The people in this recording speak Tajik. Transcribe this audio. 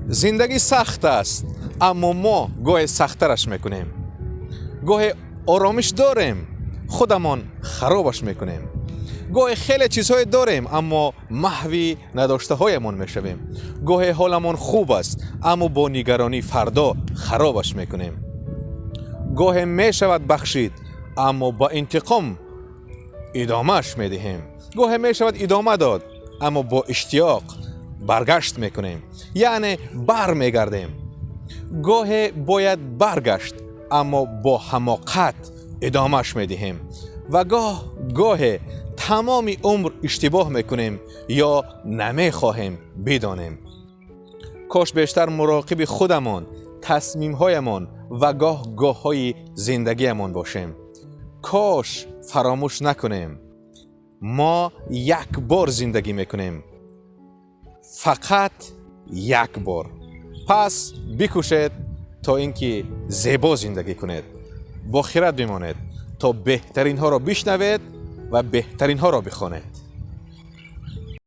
Зиндагӣ сахт аст, аммо мо гоҳе сахттараш мекунем. Гоҳе оромиш дорем, худамон харобаш мекунем. Гоҳе хеле чизҳое дорем, аммо маҳви надоштаҳоямон мешавем. Гоҳе ҳоламон хуб аст, аммо бо нигаронӣ фардо харобаш мекунем. Гоҳе мешавад бахшид, аммо ба интиқом идомааш медиҳем. Гоҳе мешавад идома дод, аммо бо иштиёқ баргашт мекунем, яъне бармегардем. Гоҳе бояд баргашт, аммо бо ҳамоқат идомааш медиҳем. Ва гоҳ гоҳе тамоми умр иштибоҳ мекунем ё намехоҳем бидонем. Кош бештар муроқиби худамон, тасмимҳоямон ва гоҳ гоҳҳои зиндагиямон бошем. Кош фаромӯш накунем, мо як бор зиндагӣ мекунем, фақат як бор. Пас бикӯшед, то ин ки зебо зиндагӣ кунед. Бо хирад бимонед, то беҳтаринҳоро бишнавед ва беҳтаринҳоро бихонед.